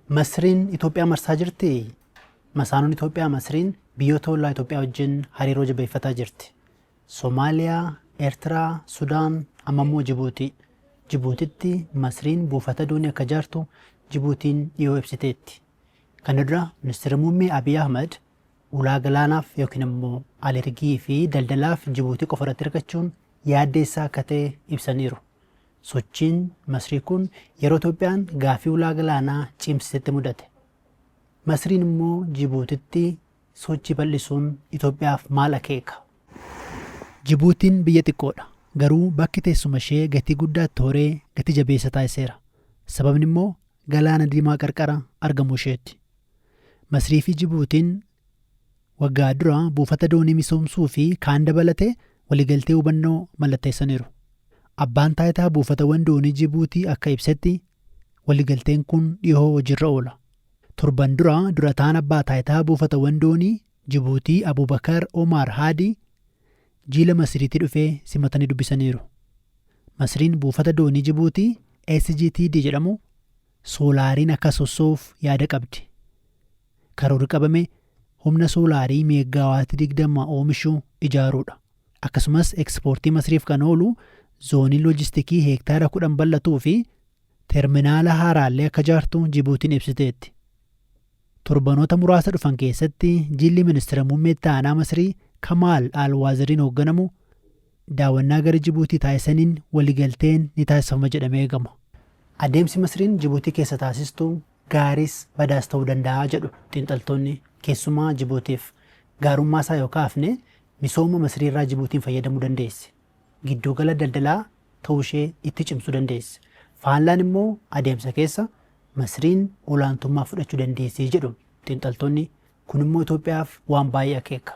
Masriin Itoophiyaa marsaa jirtii? Masaanuun Itoophiyaa Masriin biyyoota ollaa Itoophiyaa wajjin hariiroo jabeeffataa jirti. Somaaliyaa, Eertiraa, Sudaan, amma immoo Jibuutii. Jibuutitti Masriin buufata doonii akka ijaartu Jibuutiin dhiyoo ibsiteetti. Kana dura Ministeerri Muummee Abiy Ahmad ulaa galaanaaf yookiin immoo alergii fi daldalaaf Jibuutii qofa irratti hirkachuun yaaddeessaa akka ta'e ibsaniiru. Sochiin Masrii kun yeroo Itoophiyaan gaaffii ulaa galaanaa cimsitetti mudate. Masriin immoo Jibuutitti sochii bal'isuun Itoophiyaaf maal akeeka? Jibuutiin biyya xiqqoodha. Garuu bakki teessuma ishee gatii guddaatti horee gati jabeessa taasiseera. Sababni immoo galaana diimaa qarqara argamuu isheeti. Masrii fi Jibuutiin waggaa dura buufata doonii misoomsuu fi kaan dabalatee waliigaltee hubannoo mallatteessaniiru. Abbaan taayitaa buufatawwan doonii Jibuutii akka ibsetti waliigalteen kun dhihoo hojiirra oola. Torban dura durataan abbaa taayitaa buufatawwan doonii Jibuutii Abubakar Omar Haadii jiila Masriitti dhufee simatanii dubbisaniiru. Masriin buufata doonii Jibuutii SGTD jedhamu soolaariin akka sossoof yaada qabdi. Karoorri qabame humna soolaarii meegaawaatii 20 oomishuu ijaaruudha. Akkasumas ekspoortii Masriif kan oolu zoonii loojistikii heektaara 10 bal'atuu fi terminaala haaraallee akka ijaartu Jibuutiin ibsiteetti. Torbanoota muraasa dhufan keessatti jilli ministeera muummee itti aanaa Masrii Kamaal Alwaaziriin hoogganamu daawwannaa gara Jibuutii taasisaniin waliigalteen ni taasifama jedhamee eegama. Adeemsi Masriin Jibuutii keessa taasistu gaariis badaas ta'uu danda'a jedhu xiinxaltoonni, keessumaa Jibuutiif. Gaarummaa isaa yoo kaafne misooma Masriirraa Jibuutiin fayyadamuu dandeessi. Giddugala daldalaa ta'uu ishee itti cimsuu dandeessi. Faallaan immoo adeemsa keessa Masriin olaantummaa fudhachuu dandeessi jedhu xiinxaltoonni, kun immoo Itoophiyaaf waan baay'ee akeeka.